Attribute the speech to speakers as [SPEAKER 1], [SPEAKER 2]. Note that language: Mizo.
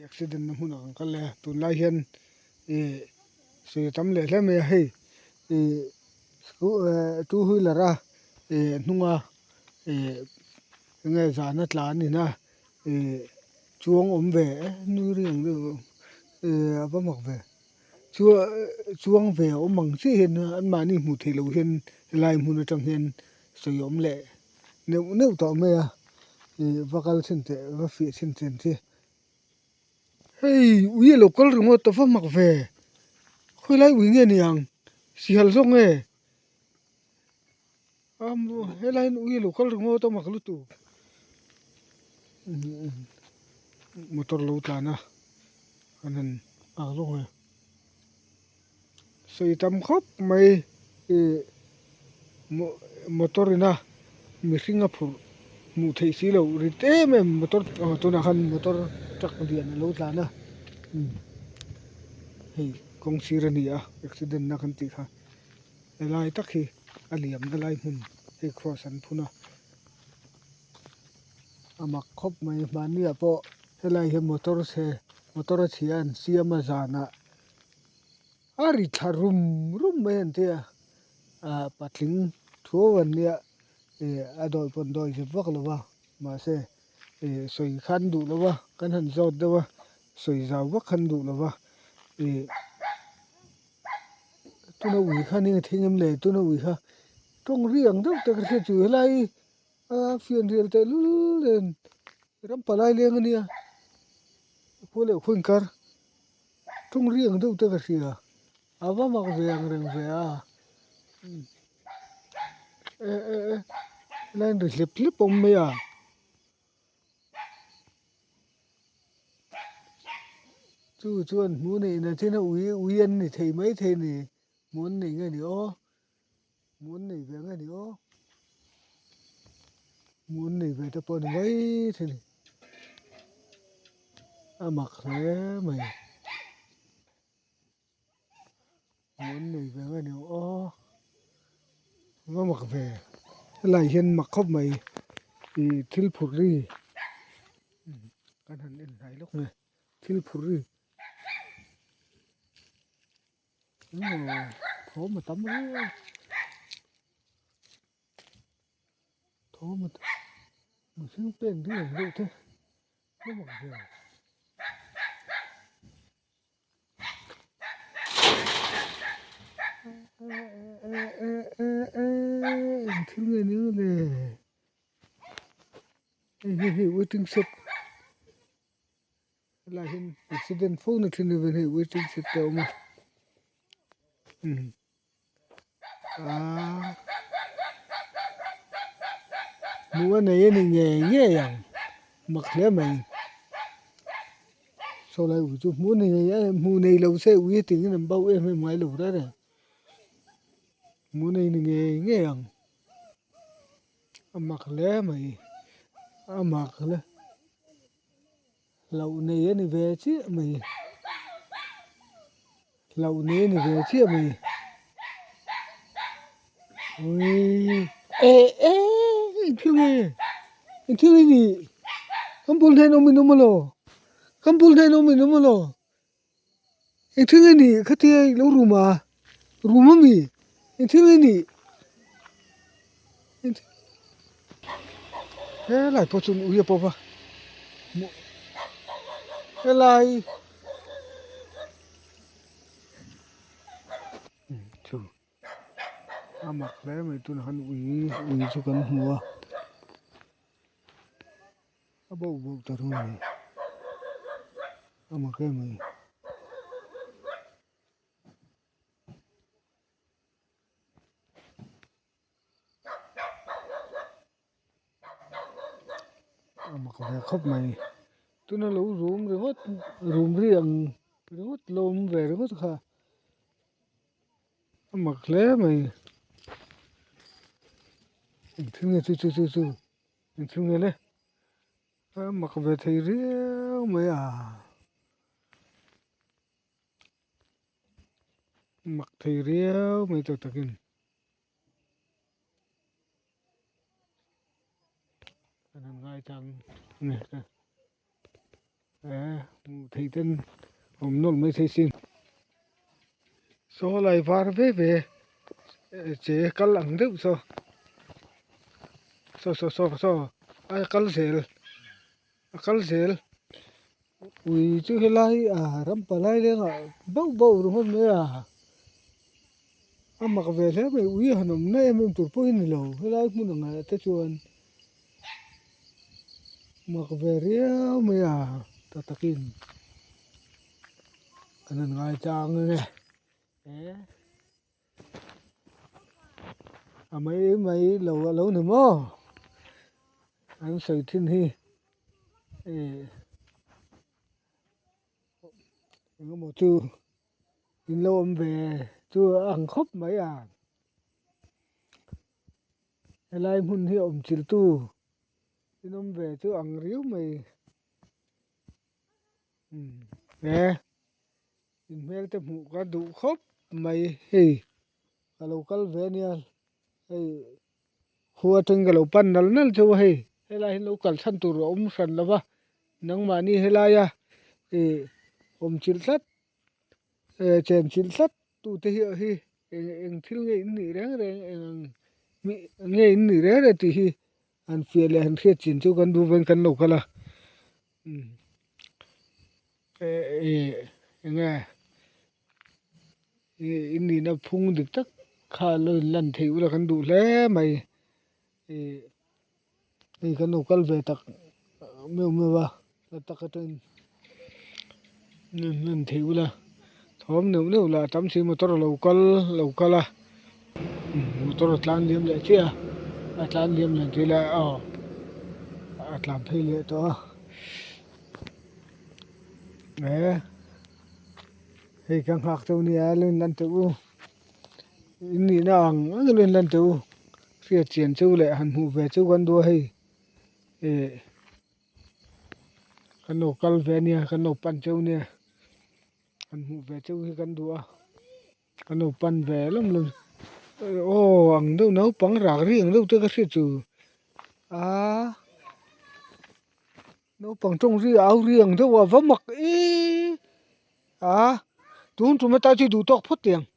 [SPEAKER 1] Accident na hmunah kan kal leh a tunlai hian ih sawi a tam leh hle mai a hei ih two wheeler a ih hnunga ih enge zana tlan ina ih chuang awm ve nui ri ang deuh ih a va mak ve chuang ve a awm ang chiah hian anmahni hmuh theih loh hian helai hmun atang hian sawi awm leh neuh neuh tawh mai a ih va kal chhin teh va fiah chhin chen chi hei ui a lo kal ringawt a va mak ve khawilai ui nge ni ang sihal zawk nge helai hian ui a lo kal ringawt a mak lutuk motor lo tlan a an han ang zawk nge. Sawi tam khawp mai ih motor ina mihring a phurh hmuh theih si loh rit em em motor aw tunah khan motor truck lian a lo tlan a hei kawng sir a ni a accident na kan tih kha helai tak hi a liam na lai hmun hei cross an phun a a mak khawp mai mahni ah pawh helai hi motor chhe motor a chhia an siam a zanah. A ri thla rum rum mai an ti a ah patling thuau an nia ih a dawi pawn dawi zep vak lo va mahse ih sawi khan duh lo va kan han zawt deuh a sawi zau vak khan duh lo va ih tuna ui kha nia thing em le tuna ui kha tawng ri ang deuh te ka hriat chu helai a fian rial teh lul nen ram palai leng a nia khua leh khua inkar. Ṭawng ri ang deuh te ka hria, a va mak ve ang reng ve a, e e e helai in ri hlep hlep a awm mai a, chu chuan hmuh neih na chin a ui ui an ni thei mai thei a ni, hmuh an nei nge ni aw, hmuh an nei ve nge ni aw, hmuh an nei ve te pawh a ni mai thei a ni. A mak hle mai hmuh an nei ve nge ni aw va mak ve helai hian mak khawp mai ih thil phur ri kan han en hnai lawk nge thil phur ri thawm a tam riau. Thawm mihring pen ri ang deuh te a mak ve. Eng thil nge ni ang le hei hei hei waiting shed helai hian accident fo na thin a hei waiting shed te a awm a umm. Aaa hmuh a nei a ni ngei ngei ang mak hle mai saw lai ui chu hmuh a ni ngei a hmuh nei lo se ui a tingin an bauh em em ngai lo reng reng hmuh a nei ni ngei ngei ang a mak hle mai a mak hle hlauh nei a ni ve chiah mai hlauh nei a ni ve chiah mai uii eh eh engthil nge engthil nge ni kan bul hnen awm in awm alaw kan bul hnen awm in awm alaw engthil nge ni khatia ilo rum a rum ami engthil nge ni helai pawh chuan ui a pawp a helai chu a mak hle mai tunah khan ui ui chu kan hmu a a bo bo ta reng mai a mak em mai. A mak ve khawp mai tuna lo rum ringawt rum ri ang ringawt lo awm ve ringawt kha a mak hle mai engthil nge chu chu chu chu engthil nge le a mak ve thei riau mai a. Mak thei riau mai tawh takin kan han ngai chang nge. Eh hmuh theih ten awm nawlh mai thei sin. Saw lai var ve ve che kal ang deuh saw saw saw saw saw a kal zel a kal zel ui chu helai ah ram palai lengah bauh bauh ringawt mai a a mak ve hle mai ui a han awm na em em tur pawh hi a ni lo helai hmun ang ah te chuan. Mak ve riau mai a ta takin an han ngai chang ange eh a mai mai lo a lo ni maw an sawi thin hi eh engemaw chu in lo awm ve chu a ang khawp mai a. Helai hmun hi awm chiltu in awm ve chu ang riau mai umm he in hmel te hmuh ka duh khawp mai hei ka lo kal ve ania hei khua atangin ka lo pan nal nal chauh a hei helai hi lo kal chhan tur a awm hran lo va nangmahni helaia ih awm chilh tlat eh chen chilh tlat tute hi hi eng eng thil nge in nih reng reng eng ang nge in nih reng reng tih hi han fiah leh han hriat chin chu kan duh veng kan lo kal a umm eh ih eng nge ih in nihna phung dik tak kha lo in lan theih ula kan duh hle mai ih hei kan lo kal ve tak meuh meuh a hla tak atangin hman theih ula thawm neuh neuh lah a tam si motor a lo kal lo kal a motor a tlan liam leh chiah a a tlan liam leh chiah a aw a tlan phei leh tawh a eh hei ka nghak chauh nia lo in lan teh u in nihna ang ang lo in lan teh u hriat chian chu leh han hmuh ve chu kan duh a hei eh. Kan lo kal ve ania kan lo pan cheu ania han hmuh ve cheu hi kan duh a kan lo pan ve lawm lawm aw ang deuh naupang rak ri ang deuh te ka hriat chu aaa naupang tawng ri au ri ang deuh a va mak eee a tun tum atan chu duh tawk phawt teh ang.